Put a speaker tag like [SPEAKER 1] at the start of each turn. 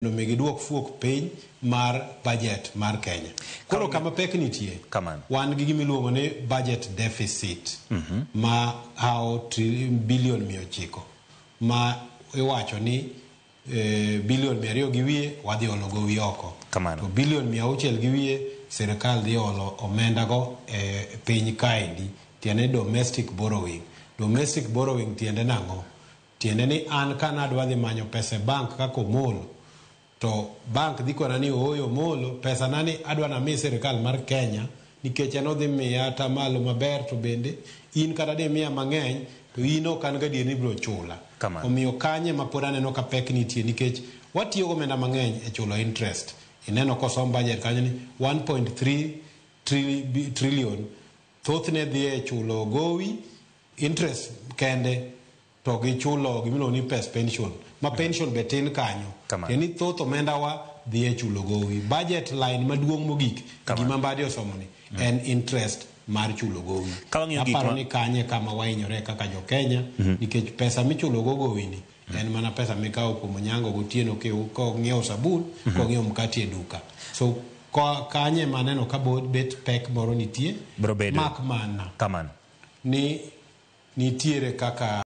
[SPEAKER 1] Mondo mi giduok fuok piny mar budget mar Kenya. Koro kama pek nitie,
[SPEAKER 2] Kamano.
[SPEAKER 1] Wan gi gima iluongo ni budget deficit ma hawo bilion 900 ma iwacho ni bilion 200 gi wiye wadhi olo gowi oko.
[SPEAKER 2] Kamano.
[SPEAKER 1] To bilion 600 gi wiye sirikal dhi olo omenda go e piny kaendi, tiende ni domestic borrowing. Domestic borrowing tiende nang'o? Tiende ni an ka nadwa dhi manyo pesa e bank kaka Omolo, to bank dhi kona ni ooyo Omolo, pesa na ni adwa nami sirikal mar Kenya nikech en odhi miya atamalo maber, to bende in kata dimiya mang'eny to in ok an gadier ni ibiro chula.
[SPEAKER 2] Kamano.
[SPEAKER 1] Omiyo kanye ma pod aneno ka pek nitie nikech watiyo gomenda mang'eny e chulo interest. Ineno kosom budget kanyo ni 1.3 trillion thothne dhi e chulo gowi interest kende, to gichulo gimiluongo ni pes pension, ma pension be tin kanyo.
[SPEAKER 2] Kamano.
[SPEAKER 1] Tiende ni thoth omendawa dhi e chulo gowi. Budget line maduong' mogik,
[SPEAKER 2] Kamano.
[SPEAKER 1] gima Mbadi osomo ni en interest mar chulo gowi.
[SPEAKER 2] Ka wang'iyo gik
[SPEAKER 1] Aparo ni kanye kama wahinyore kaka jo Kenya, nikech pesa michulo go gowi ni en mana pesa mikawo kuom Onyango gotieno kong'iewo sabun, kong'iewo mkati e duka. So kanye maneno ka bet pek moro nitie,
[SPEAKER 2] Biro bedo.
[SPEAKER 1] mak mana
[SPEAKER 2] Kamano.
[SPEAKER 1] ni nitiere kaka